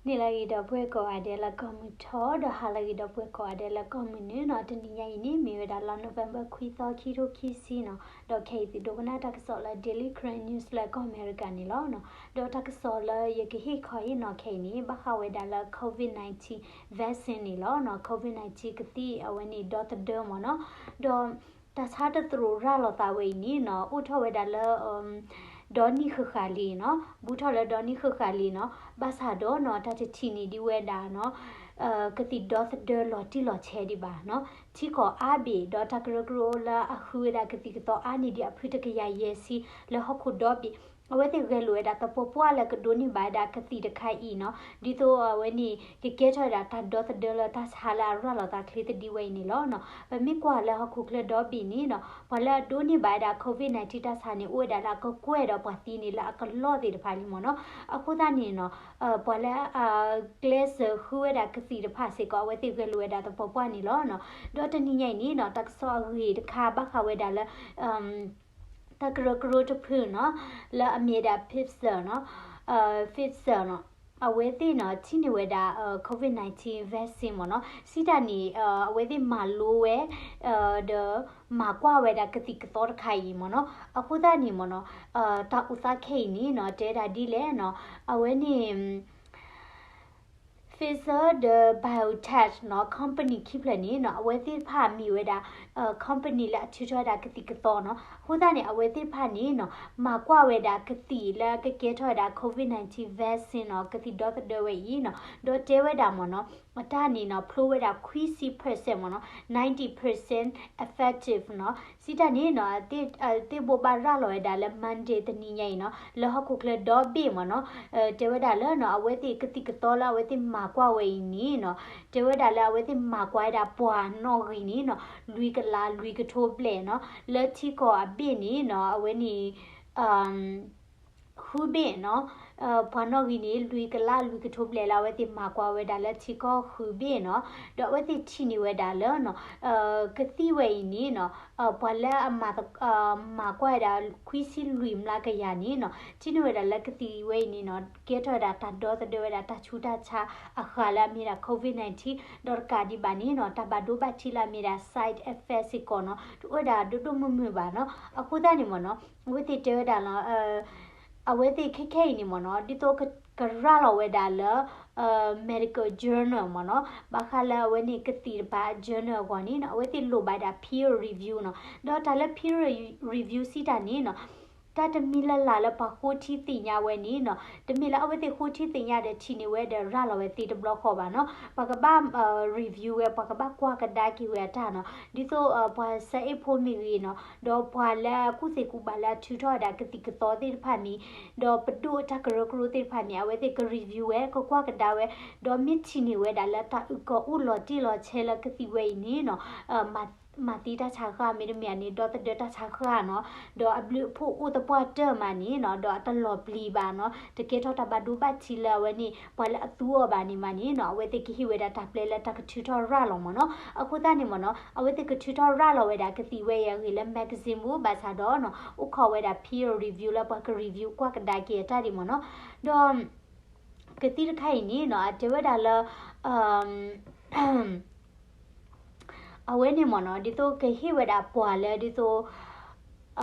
န့ၣ်လၢအဂ့ၤ ဒီပုၢ်ဝဲၢ်ကိးဂၤဒဲးလၢကီၢ်မုၢ်ထီၣ် ဒီးဟါလၢအဂ့ၤ ဒီပုၢ်ဝဲၢ်ကိးဂၤဒဲးလၢကီၢ်မုၢ်နုာ်နီၤ. တနံၤညါအံၤန့ၣ် မ့ၢ်ဝဲဒၣ်လါ November ခွံသီ ခံထိခံဆံနီၤ. ဒီးခဲအံၤသုဒိကနၣ်တၢ်ကစီၣ်လၢ Daily Karen News လၢကီၢ်အမဲရကၤန့ၣ်လီၤ. ဒီးတၢ်ကစီၣ်လၢယကဟ့ၣ်ခီအံၤနီၤ ခဲအံၤန့ၣ် ဘၣ်ဃးဝဲဒၣ်လၢ COVID nineteen vaccine န့ၣ်လီၤ. COVID nineteen ကသံၣ်အဝဲန့ၣ်ဒီသဒၢမ့ၢ်နီၤ. ဒီး တၢ်ဆါတသရိာ်ရၤလီၤသးဝဲအံၤန့ၣ်နီၤ အိၣ်ထီၣ်ဝဲဒၣ်လၢ ဒီနံၣ်ဃၣ်ဃၣ်လံနီၤ, ဘူးထီၣ်လၢဒီနံၣ်ဃၣ်ဃၣ်လံနီၤ. ဘၣ်ဆၣ်ဒီးနီၤ တၢ်တထံၣ်န့ၢ်ဒံးဝဲဒၣ်နီၤ ကသံၣ်ဒီသဒၢလီၤတံၢ်လီၤဆဲးဒံးဘၣ်နီၤ. ထံကီၢ်အါဘ့ၣ် ဒီးတၢ်ကရၢကရိလၢအဃုဝဲဒၣ်ကသံၣ်ကသီအါန့ၢ်ဒံး အဖုတကယၤယဲၢ်ဆံ လၢဟီၣ်ခိၣ်ဒီဘ့ၣ် အဝဲသ့ၣ်ဂဲၤလိာ်ဝဲဒၣ်သပှၢ်ပှၢ်လၢကဒိးန့ၢ်ဘၣ်ဝဲဒၣ်ကသံၣ်တခါအံၤနီၤ. ဒ်သိးအဝဲန့ၣ် ကကဲထီၣ်ဝဲဒၣ်တၢ်ဒီသဒၢလၢတၢ်ဆါလၢအရၤလီၤသးချ့သဒံးဝဲအံၤန့ၣ်လီၤနီၤ. ပမ့ၢ်ကွၢ်လၢဟီၣ်ခိၣ်ချၢဒီဘ့ၣ်န့ၣ်နီၤ ပှၤလၢအဒိးန့ၢ်ဘၣ်ဝဲဒၣ် COVID nineteen တၢ်ဆါန့ၣ် အိၣ်ဝဲဒၣ်လၢအကကွဲၢ်ဒီးပှၤသံန့ၣ်လၢအကလီၢ်သ့ၣ်တဖၣ်လံမ့ၢ်နီၤ. အဃိသတးန့ၣ်နီၤ ပှၤလၢအကျဲးစၢးဃုဝဲဒၣ်ကသံၣ်တဖၣ်စ့ၢ်ကီး အဝဲသ့ၣ်ဂဲၤလိာ်ဝဲဒၣ်သပှၢ်ပှၢ်န့ၣ်လီၤနီၤ. ဒီးတနံၤညါအံၤန့ၣ်နီၤ တၢ်ကစီၣ်အဂ့ၢ်တခါဘၣ်ဃးဝဲဒၣ်လၢ တၢ်ကရၢကရိတဖုနီၤ လၢအမ့ၢ်ဝဲဒၣ် Pfizer နီၤ, Pfizer နီၤ အဝဲသ့ၣ်နီၤ ထံၣ်န့ၢ်ဝဲဒၣ် COVID nineteen vaccine မ့ၢ်နီၤ. စံးတၢ်န့ၣ် အဝဲသ့ၣ်မၤလိဝဲ ဒီးမၤကွၢ်ဝဲဒၣ်ကသံၣ်ကသီတခါအံၤမ့ၢ်နီၤ. အဃိသတးန့ၣ်မ့ၢ်နီၤ တၢ်အိၣ်သးခဲအံၤန့ၣ်နီၤ တဲဒၣ်ဒ်လဲၣ်နီၤ အဝဲန့ၣ် Pfizer ဒီး BioNTech နီၤ company ခံဖျၢၣ်န့ၣ်နီၤ အဝဲသ့ၣ်တဖၣ်မ့ၢ်ဝဲဒၣ် company လၢအထုးထီၣ်ဝဲဒၣ်ကသံၣ်ကသီနီၤ. အဃိသတးန့ၣ် အဝဲသ့ၣ်တဖၣ်န့ၣ်နီၤ မၤကွၢ်ဝဲဒၣ်ကသံၣ်လၢကကဲထီၣ်ဝဲဒၣ် COVID nineteen vaccine နီၤ ကသံၣ်ဒီသဒၢဝဲအံၤနီၤ ဒီးတဲဝဲဒၣ်မ့ၢ်နီၤ အတၢ်န့ၣ်နီၤ ဖျိဝဲဒၣ်ခွံဆံ percent မ့ၢ်နီၤ ninety percent effective နီၤ. စံးတၢ်န့ၣ်နီၤ သ့ၣ်ဘိးဘၣ်ရၤလီၤဝဲဒၣ်လၢ Monday တနံၤညါအံၤနီၤ လၢဟီၣ်ခိၣ်ချၢဒီဘ့ၣ်မ့ၢ်နီၤ တဲဝဲဒၣ်လၢနီၤ အဝဲသ့ၣ်ကသံၣ်ကသီလၢအဝဲသ့ၣ်မၤကွၢ်ဝဲအံၤန့ၣ်နီၤ တဲဝဲဒၣ်လၢအဝဲသ့ၣ်မၤကွၢ်ဝဲဒၣ်ပှၤနီၣ်ဂံၢ်န့ၣ်နီၤ လွံၢ်ကလးလွံၢ်ကထိဘျဲၣ်နီၤ လၢထံကီၢ်အဘ့ၣ်န့ၣ်နီၤ အဝဲန့ၣ် ဃုဘ့ၣ်နီၤ ပှၤနီၣ်ဂံၢ်န့ၣ် လွံၢ်ကလးလွံၢ်ကထိဘျဲၣ်လၢအဝဲသ့ၣ်မၤကွၢ်ဝဲဒၣ်လၢထံကီၢ်ဃုဘ့ၣ်နီၤ ဒီးအဝဲသ့ၣ်ထံၣ်န့ၢ်ဝဲဒၣ်လၢနီၤ ကသံၣ်ဝဲအံၤန့ၣ်နီၤ ပှၤလၢအမၤ မၤကွၢ်ဝဲဒၣ်ခွံဆံလွံၢ်မျးကယၤန့ၣ်နီၤ ထံၣ်န့ၢ်ဝဲဒၣ်လၢကသံၣ်ဝဲအံၤန့ၣ်နီၤ ကဲထီၣ်ဝဲဒၣ်တၢ်ဒီသဒၢဝဲဒၣ်တၢ်ဆူးတၢ်ဆါအဃၢၤလၢအမ့ၢ်ဒၣ် COVID nineteen ဒီးတကးဒံးဘၣ်န့ၣ်နီၤ တၢ်ဘၣ်ဒိဘၣ်ထံးလၢအမ့ၢ်ဒၣ် side effect စ့ၢ်ကီးနီၤ တအိၣ်ဝဲဒၣ်ဒိၣ်ဒိၣ်မုၢ်မုၢ်ဘၣ်နီၤ အဃိသတးန့ၣ်မ့ၢ်နီၤ အဝဲသ့ၣ်တဲဝဲဒၣ်နီၤ အဝဲသ့ၣ်ခဲခဲအံၤန့ၣ်မ့ၢ်နီၤ ဒ်သိးကရၤလီၤဝဲဒၣ်လၢ medical journal မ့ၢ်နီၤ ဘၣ်ဃးလၢအဝဲန့ၣ်ကသံၣ်တဖၣ် journal အဂီၢ်န့ၣ်နီၤ အဝဲသ့ၣ်လိၣ်ဘၣ်ဒၣ် peer review နီၤ ဒီးတၢ်လၢ peer review စံးတၢ်န့ၣ်နီၤ တၢ်တမံၤလၢ်လၢ်လၢပှၤဃိထံသ့ၣ်ညါဝဲန့ၣ်နီၤ တမ့ၢ်လၢအဝဲသ့ၣ်ဃိထံသ့ၣ်ညါဒီးထံၣ်န့ၢ်ဝဲဒီးရၤလီၤဝဲသ့တဘျီဃီဘၣ်နီၤ ပှၤကဘၣ် review ဝဲ ပှၤကဘၣ်ကွၢ်ကဒါက့ၤဝဲအတၢ်နီၤ ဒ်သိး ပှၤစဲအ့ၣ်ဖိမ့ၢ်ဂ့ၤနီၤ ဒီးပှၤလၢအကူၣ်သ့ကူၣ်ဘၣ်လၢအထုးထီၣ်ဝဲဒၣ်ကသံၣ်ကသီသ့ၣ်တဖၣ်မ့ၢ် ဒီးပဒိၣ်တၢ်ကရၢကရိသ့ၣ်တဖၣ်န့ၣ် အဝဲသ့ၣ်က review ဝဲ ကကွၢ်ကဒါဝဲ ဒီးမ့ၢ်ထံၣ်န့ၢ်ဝဲဒၣ်လၢတၢ်အုၣ်ကီၤအိၣ်လီၤတံၢ်လီၤဆဲးလၢကသံၣ်ဝဲအံၤန့ၣ်နီၤ မၤသံတၢ်ဆါဃၢ် မ့တမ့ၢ်န့ၣ် ဒီသဒၢတၢ်ဆါဃၢ်နီၤ ဒီးအဘျုးအဖှိၣ်အိၣ်သပှၢ်တၢၢ်မးန့ၣ်နီၤ ဒီးအတလီၤပျံၤဘၣ်နီၤ တကဲထီၣ်တၢ်ဘၣ်ဒိဘၣ်ထံးလၢအဝဲန့ၣ် ပှၤလၢအသူအီၤဘၣ်န့ၣ်မးန့ၣ်နီၤ အဝဲသ့ၣ်ကဟ့ၣ်ဝဲဒၣ်တၢ်ပျဲလၢတၢ်ကထုးထီၣ်ရၤလီၤမ့ၢ်နီၤ အဃိသတးန့ၣ်မ့ၢ်နီၤ အဝဲသ့ၣ်ကထုးထီၣ်ရၤလီၤဝဲဒၣ်ကသံၣ်ဝဲအံၤအဂ့ၢ်လၢ magazine ပူၤ ဘၣ်ဆၣ်ဒီးနီၤ အိၣ်ခိးဝဲဒၣ် peer review လၢပှၤက review ကွၢ်ကဒါက့ၤအတၢ်ဒံးမ့ၢ်နီၤ ဒီး ကသံၣ်တခါအံၤန့ၣ်နီၤ အတဲဝဲဒၣ်လၢ အဝဲန့ၣ်မ့ၢ်နီၤ ဒ်သိးကဟ့ၣ်ဝဲဒၣ်ပှၤလၢဒ်သိး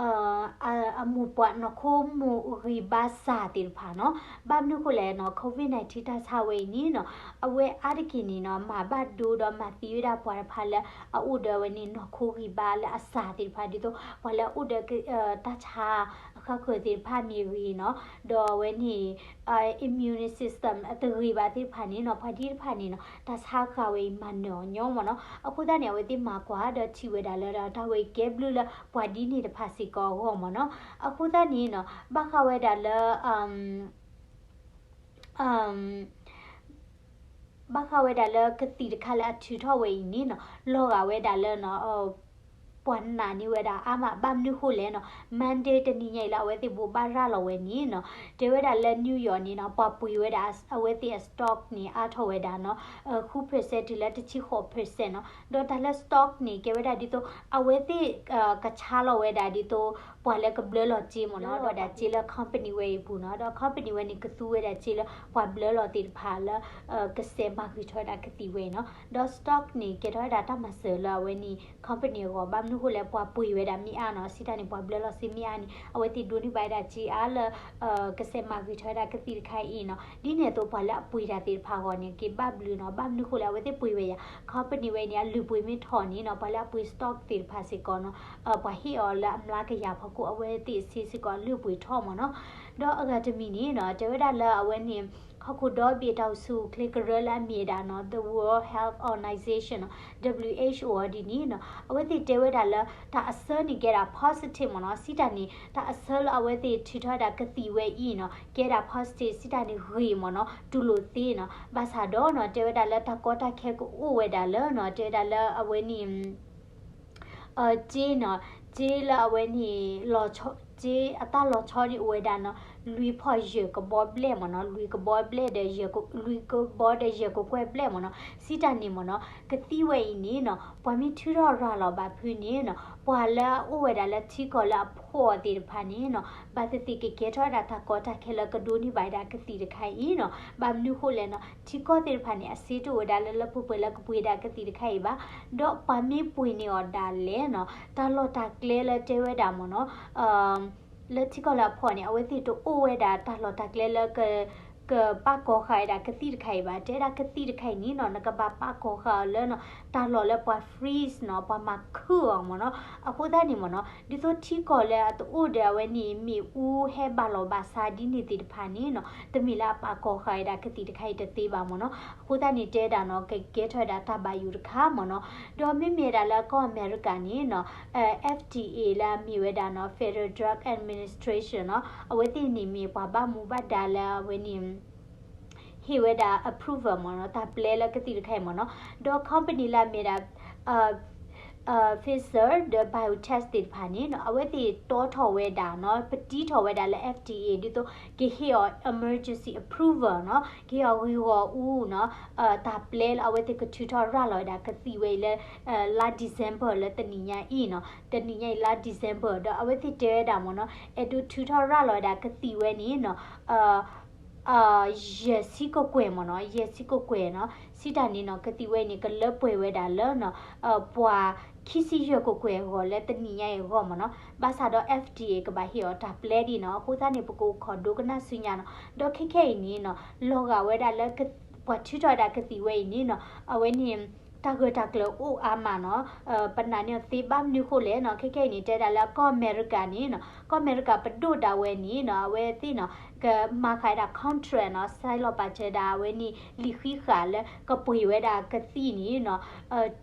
အမိၢ်ပှၢ်နီၢ်ခိမိၢ်ဂံၢ်ဘါစၢ်သ့ၣ်တဖၣ်နီၤ ဘၣ်မနုၤဃိလဲၣ်နီၤ COVID nineteen တၢ်ဆါဝဲအံၤန့ၣ်နီၤ အဝဲအါတက့ၢ်န့ၣ်နီၤ မၤဘၣ်ဒိဒီးမၤသံဝဲဒၣ်ပှၤတဖၣ်လၢအအိၣ်ဒီးအဝဲန့ၣ်နီၢ်ခိဂံၢ်ဘါလၢအစၢ်သ့ၣ်တဖၣ် ဒ်သိးပှၤလၢအအိၣ်ဒီး တၢ်ဆါအဃၢၤဃၢၤသ့ၣ်တဖၣ်မ့ၢ်ဂ့ၤနီၤ ဒီးအဝဲန့ၣ် immune system အတဂ့ၤဘၣ်သ့ၣ်တဖၣ်န့ၣ်နီၤ ပှၤဒ်တဖၣ်န့ၣ်နီၤ တၢ်ဆါဃၢ်ဝဲအံၤမၤနၢၤအီၤညီမ့ၢ်နီၤ အဃိသတးန့ၣ် အဝဲသ့ၣ်မၤကွၢ်ဒီးထံၣ်ဝဲဒၣ်လၢတၢ်ဝဲအံၤကဲဘျုးလၢပှၤဒ်န့ၣ်တဖၣ်စ့ၢ်ကီးအဂီၢ်မ့ၢ်နီၤ အဃိသတးန့ၣ်နီၤ ဘၣ်ဃးဝဲဒၣ်လၢ ဘၣ်ဃးဝဲဒၣ်လၢကသံၣ်တခါလၢအထုးထီၣ်ဝဲအံၤန့ၣ်နီၤ လီၤဂာ်ဝဲဒၣ်လၢနီၤ ပ ပှၤနာ်န့ၢ်ဝဲဒၣ်အါမး ဘၣ်မနုၤဃိလဲၣ်နီၤ Monday တနံၤညါအံၤလၢအဝဲသ့ၣ်ဘိးဘၣ်ရၤလီၤဝဲန့ၣ်နီၤ တဲဝဲဒၣ်လၢ New York န့ၣ်နီၤ ပှၤပှ့ၤဝဲဒၣ်အဝဲသ့ၣ်အ stock န့ၣ် အါထီၣ်ဝဲဒၣ်နီၤ ဃု percent တုၤလၢတဆံဃိး percent နီၤ ဒီးတၢ်လၢ stock န့ၣ် ကဲဝဲဒၣ်ဒ်သိး အဝဲသ့ၣ် ကဆါလီၤဝဲဒၣ်ဒ်သိး ပှၤလၢကဘျၢလီၤစ့မ့ၢ်နီၤ ဒီးဝဲဒၣ်စ့လၢ company ဝဲအံၤပူၤနီၤ ဒီး company ဝဲန့ၣ် ကသူဝဲဒၣ်စ့လၢပှၤဘျၢလီၤသ့ၣ်တဖၣ်လၢ ကစဲးမၤဂ့ၤထီၣ်ဝဲဒၣ်ကသံၣ်ဝဲအံၤနီၤ ဒီး stock န့ၣ် ကဲထီၣ်ဝဲဒၣ်တၢ်မၤစၢၤလၢအဝဲန့ၣ် company အဂီၢ် ဘၣ်မနုၤဃိလဲၣ် ပှၤပှ့ၤဝဲဒၣ်မ့ၢ်အါနီၤ စံးတၢ်န့ၣ် ပှၤဘျၢလီၤစ့မ့ၢ်အါန့ၣ် အဝဲသ့ၣ်ဒိးန့ၢ်ဘၣ်ဝဲဒၣ်စ့အါလၢ ကစဲးမၤဂ့ၤထီၣ်ဝဲဒၣ်ကသံၣ်တခါအံၤနီၤ ဒ်န့ၣ်အသိးပှၤလၢအပှ့ၤတၢ်သ့ၣ်တဖၣ်အဂီၢ်န့ၣ် က့ၤဘၣ်ဘျုးနီၤ ဘၣ်မနုၤဃိလဲၣ် အဝဲသ့ၣ်ပှ့ၤဝဲယၤ company ဝဲအံၤန့ၣ် အလုၢ်ပှ့ၤမ့ၢ်ထီၣ်န့ၣ်နီၤ ပှၤလၢအပှ့ၤ stock သ့ၣ်တဖၣ်စ့ၢ်ကီးနီၤ ပှၤဟ့ၣ်အီၤလၢအမျးကယၤဖီခိၣ် အဝဲသ့ၣ်စ့စ့ၢ်ကီးအလုၢ်ပှ့ၤထီၣ်မ့ၢ်နီၤ ဒီးအဂၤတမံၤန့ၣ်နီၤ တဲဝဲဒၣ်လၢအဝဲန့ၣ် ဟီၣ်ခိၣ်ဒီဘ့ၣ်တၢ်အိၣ်ဆူၣ်အိၣ်ချ့ကရၢလၢအမ့ၢ်ဝဲဒၣ်နီၤ The World Health Organization နီၤ WHO အီၤဒ်န့ၣ်နီၤ အဝဲသ့ၣ်တဲဝဲဒၣ်လၢ တၢ်အဆၢန့ၣ်ကဲဒၣ် positive မ့ၢ်နီၤ စံးတၢ်န့ၣ် တၢ်အဆၢလၢအဝဲသ့ၣ်ထုးထီၣ်ဝဲဒၣ်ကသံၣ်ဝဲအံၤနီၤ ကဲဒၣ် positive စံးတၢ်န့ၣ်ဂ့ၤမ့ၢ်နီၤ တူၢ်လိာ်သ့နီၤ ဘၣ်ဆၣ်ဒီးနီၤ တဲဝဲဒၣ်လၢတၢ်ကီတၢ်ခဲကအိၣ်ဝဲဒၣ်လၢနီၤ တဲဝဲဒၣ်လၢအဝဲန့ၣ် စ့နီၤ စ့လၢအဝဲန့ၣ် စ့အတၢ်လီၤဆီန့ၣ်အိၣ်ဝဲဒၣ်နီၤ လွံၢ်ဖီၣ်ယဲၢ်ကဘီဘျဲၣ်မ့ၢ်နီၤ လွံၢ်ကဘီဘျဲၣ်ဒီး လွံၢ်ကဘီဒီးယဲၢ်ကကွဲၢ်ဘျဲၣ်မ့ၢ်နီၤ စံးတၢ်န့ၣ်မ့ၢ်နီၤ ကသံၣ်ဝဲအံၤန့ၣ်နီၤ ပှၤမ့ၢ်ထုးထီၣ်ရၤလီၤဘၣ်ဖုးန့ၣ်နီၤ ပှၤလၢအအိၣ်ဝဲဒၣ်လၢထံကီၢ်လၢအဖှီၣ်သ့ၣ်တဖၣ်န့ၣ်နီၤ ဘၣ်သ့ၣ်သ့ၣ်ကကဲထီၣ်ဝဲဒၣ်တၢ်ကီတၢ်ခဲလၢကဒိးန့ၢ်ဘၣ်ဝဲဒၣ်ကသံၣ်တခါအံၤနီၤ ဘၣ်မနုၤဃိလဲၣ်နီၤ ထံကီၢ်သ့ၣ်တဖၣ်န့ၣ် အစ့တအိၣ်ဝဲဒၣ်လၢလၢပှဲၤပှဲၤလၢကပှ့ၤဒၣ်ကသံၣ်တခါအံၤဘၣ် ဒီးပှၤမ့ၢ်ပှ့ၤန့ၢ်အီၤဒၣ်လဲာ်နီၤ တၢ်လီၢ်တၢ်ကျဲလၢတဲဝဲဒၣ်မ့ၢ်နီၤ လၢထံကီၢ်လၢအဖှီၣ်န့ၣ် အဝဲသ့ၣ်တအိၣ်ဝဲဒၣ်တၢ်လီၢ်တၢ်ကျဲလၢ ကပာ်ကီၤဃာ်ဝဲဒၣ်ကသံၣ်တခါအံၤဘၣ် တဲဒၣ်ကသံၣ်တခါအံၤန့ၣ်နီၤ နကဘၣ်ပာ်ကီၤဃာ်အီၤလၢနီၤ တၢ်လီၢ်လၢပှၤ freeze နီၤ ပှၤမၤခုၣ်အီၤမ့ၢ်နီၤ အဃိသတးန့ၣ်မ့ၢ်နီၤ ဒ်သိးထံကီၢ်လၢအတအိၣ်ဒီးအဝဲန့ၣ် မ့ၣ်အူဟဲဘၣ်လီၤဘၣ်စးဒ်န့ၣ်သ့ၣ်တဖၣ်န့ၣ်နီၤ တမ့ၢ်လၢအပာ်ကီၤဃာ်ဝဲဒၣ်ကသံၣ်တခါအံၤတသ့ဘၣ်မ့ၢ်နီၤ အဃိသတးန့ၣ်တဲဒၣ်နီၤ ကကဲထီၣ်ဝဲဒၣ်တၢ်ဘၣ်ယိၣ်တခါမ့ၢ်နီၤ ဒီးမ့မ့ၢ်ဒၣ်လၢကီၢ်အမဲရကၤန့ၣ်နီၤ FDA လၢအမ့ၢ်ဝဲဒၣ်နီၤ Federal Drug Administration နီၤ အဝဲသ့ၣ်န့ၣ်မ့ၢ်ပှၤဘၣ်မူဘၣ်ဒါလၢအဝဲန့ၣ် ဟ့ၣ်ဝဲဒၣ် approval မ့ၢ်နီၤ တၢ်ပျဲလၢကသံၣ်တခါအံၤမ့ၢ်နီၤ ဒီး company လၢအမ့ၢ်ဒၣ် Pfizer ဒီး BioNTech သ့ၣ်တဖၣ်န့ၣ်နီၤ အဝဲသ့ၣ်တီထီၣ်ဝဲဒၣ်နီၤ ပတံထီၣ်ဝဲဒၣ်လၢ FDA ဒ်သိး ကဟ့ၣ်အီၤ emergency approval နီၤ ကဟ့ၣ်အီၤဂ့ၢ်ဂီၢ်အူနီၤ တၢ်ပျဲလၢအဝဲသ့ၣ်ကထုးထီၣ်ရၤလီၤဝဲဒၣ်ကသံၣ်ဝဲအံၤလၢ လါ December လၢတနံၤညါအံၤနီၤ တနံၤညါအံၤလါ December ဒီးအဝဲသ့ၣ်တဲဝဲဒၣ်မ့ၢ်နီၤ အဲၣ်ဒိးထုးထီၣ်ရၤလီၤဝဲဒၣ်ကသံၣ်ဝဲန့ၣ်နီၤ ယဲၢ်ဆံကကွဲၢ်မ့ၢ်နီၤ ယဲၢ်ဆံကကွဲၢ်နီၤ စံးတၢ်န့ၣ်နီၤ ကသံၣ်ဝဲန့ၣ် ကလၢပှဲၤဝဲဒၣ်လၢနီၤ ပှၤခံဆံယဲၢ်ကကွဲၢ်အဂီၢ်လၢတနံၤညါအံၤအဂီၢ်မ့ၢ်နီၤ ဘၣ်ဆၣ်ဒီး FDA ကဘၣ်ဟ့ၣ်အီၤတၢ်ပျဲဒ်နီၤ အဃိသတးန့ၣ် ပကအိၣ်ခိးဒိကနၣ်ဆူညါနီၤ ဒီးခဲခဲအံၤန့ၣ်နီၤ လီၤဂာ်ဝဲဒၣ်လၢ ပှၤထုးထီၣ်ဝဲဒၣ်ကသံၣ်ဝဲအံၤန့ၣ်နီၤ အဝဲန့ၣ် တၢ်ဂၢၢ်တၢ်ကျၢၤအိၣ်အါမးနီၤ ပနာ်န့ၢ်အီၤသ့ဘၣ်မနုၤဃိလဲၣ်နီၤ ခဲခဲအံၤန့ၣ် တဲဒၣ်လၢကီၢ်အမဲရကၤန့ၣ်နီၤ ကီၢ်အမဲရကၤပဒိၣ်ဒၣ်ဝဲန့ၣ်နီၤ အဝဲသ့ၣ်နီၤ ကမၤဃာ်ဝဲဒၣ် contract နီၤ ဆဲးလီၤပာ်စၢၤဒၣ်အဝဲန့ၣ် လံာ်ဃံးဃာ်လၢကပှ့ၤဝဲဒၣ်ကသံၣ်န့ၣ်နီၤ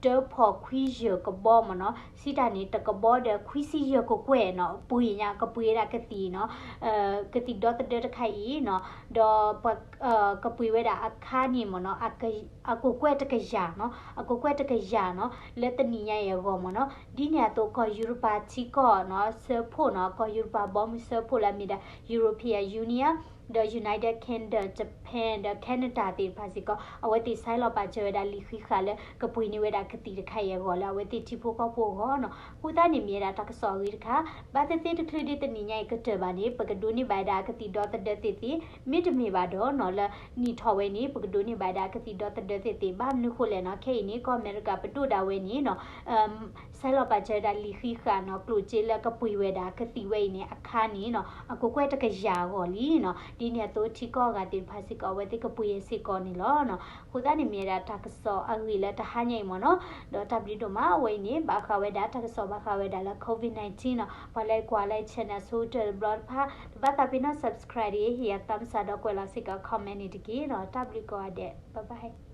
တၢဖီၣ်ခွံယဲၢ်ကဘီမ့ၢ်နီၤ စံးတၢ်န့ၣ် တကဘီဒီးခွံဆံယဲၢ်ကကွဲၢ်နီၤ ပှ့ၤညါ ကပှ့ၤဝဲဒၣ်ကသံၣ်နီၤ ကသံၣ်ဒီသဒၢတခါအံၤနီၤ ဒီးပှၤ ကပှ့ၤဝဲဒၣ်အခါန့ၣ်မ့ၢ်နီၤ အကကွဲၢ်တကယၤနီၤ အကကွဲၢ်တကယၤနီၤ လၢတနံၤညါအံၤအဂီၢ်မ့ၢ်နီၤ ဒ်န့ၣ်အသိး ကီၢ်ယူရပၤထံကီၢ်နီၤ ဆၢဖှိၣ်နီၤ ကီၢ်ယူရပၤဘီမုၢ်ဆၢဖှိၣ်လၢအမ့ၢ်ဒၣ် European Union ဒီး United Kingdom, Japan ဒီး Canada သ့ၣ်တဖၣ်စ့ၢ်ကီး အဝဲသ့ၣ်ဆဲးလီၤပာ်စၢၤဝဲဒၣ်လံာ်ဃံးဃာ်လၢ ကပှ့ၤန့ၢ်ဝဲဒၣ်ကသံၣ်တခါအံၤအဂီၢ်လၢအဝဲသ့ၣ်ထံဖိကီၢ်ဖိအဂီၢ်နီၤ အဃိသတးန့ၣ်မ့ၢ်ဝဲဒၣ်တၢ်ကစီၣ်အဂ့ၤတခါ ဘၣ်သ့ၣ်သ့ၣ်တချုးဒ်တနံၤညါအံၤကတၢၢ်ဘၣ်န့ၣ် ပကဒိးန့ၢ်ဘၣ်ဝဲဒၣ်ကသံၣ်ဒီသဒၢသ့ၣ်သ့ၣ် မ့တမ့ၢ်ဘၣ်ဒီးနီၤ လၢနံၣ်ထီၣ်ဝဲန့ၣ် ပကဒိးန့ၢ်ဘၣ်ဝဲဒၣ်ကသံၣ်ဒီသဒၢသ့ၣ်သ့ၣ် ဘၣ်မနုၤဃိလဲၣ်နီၤ ခဲအံၤန့ၣ် ကီၢ်အမဲရကၤပဒိၣ်ဒၣ်ဝဲန့ၣ်နီၤ ဆဲးလီၤပာ်စၢၤဝဲဒၣ်လံာ်ဃံးဃာ်နီၤ ကျိၣ်စ့လၢကပှ့ၤဝဲဒၣ်ကသံၣ်ဝဲအံၤန့ၣ် အခါန့ၣ်နီၤ အကကွဲၢ်တကယၤအဂီၢ်လံနီၤ ဒ်န့ၣ်အသိးထံကီၢ်အဂၤသ့ၣ်တဖၣ်စ့ၢ်ကီး အဝဲသ့ၣ်ကပှ့ၤစ့ၢ်ကီးန့ၣ်လီၤနီၤ အဃိသတးန့ၣ်မ့ၢ်ဝဲဒၣ်တၢ်ကစီၣ်အဂ့ၢ်လၢတဟါညါအံၤမ့ၢ်နီၤ ဒီးတၢ်ဘျုးဒိၣ်မး အဝဲအံၤန့ၣ် ဘၣ်ဃးဝဲဒၣ်တၢ်ကစီၣ်ဘၣ်ဃးဝဲဒၣ်လၢ COVID nineteen နီၤ ပှၤလၢကွၢ်လၢ channel ဆိကတၢၢ်တဘျီတဖၣ် တဘၣ်သးပ့ၤနီၣ် subscribe တဂ့ၤ ဟ့ၣ်ယၤ thumbs up ဒီးကွဲးလီၤစ့ၢ်ကီး comment န့ၣ်တက့ၢ်နီၤ တၢ်ဘျုးကိးဂၤဒဲး bye bye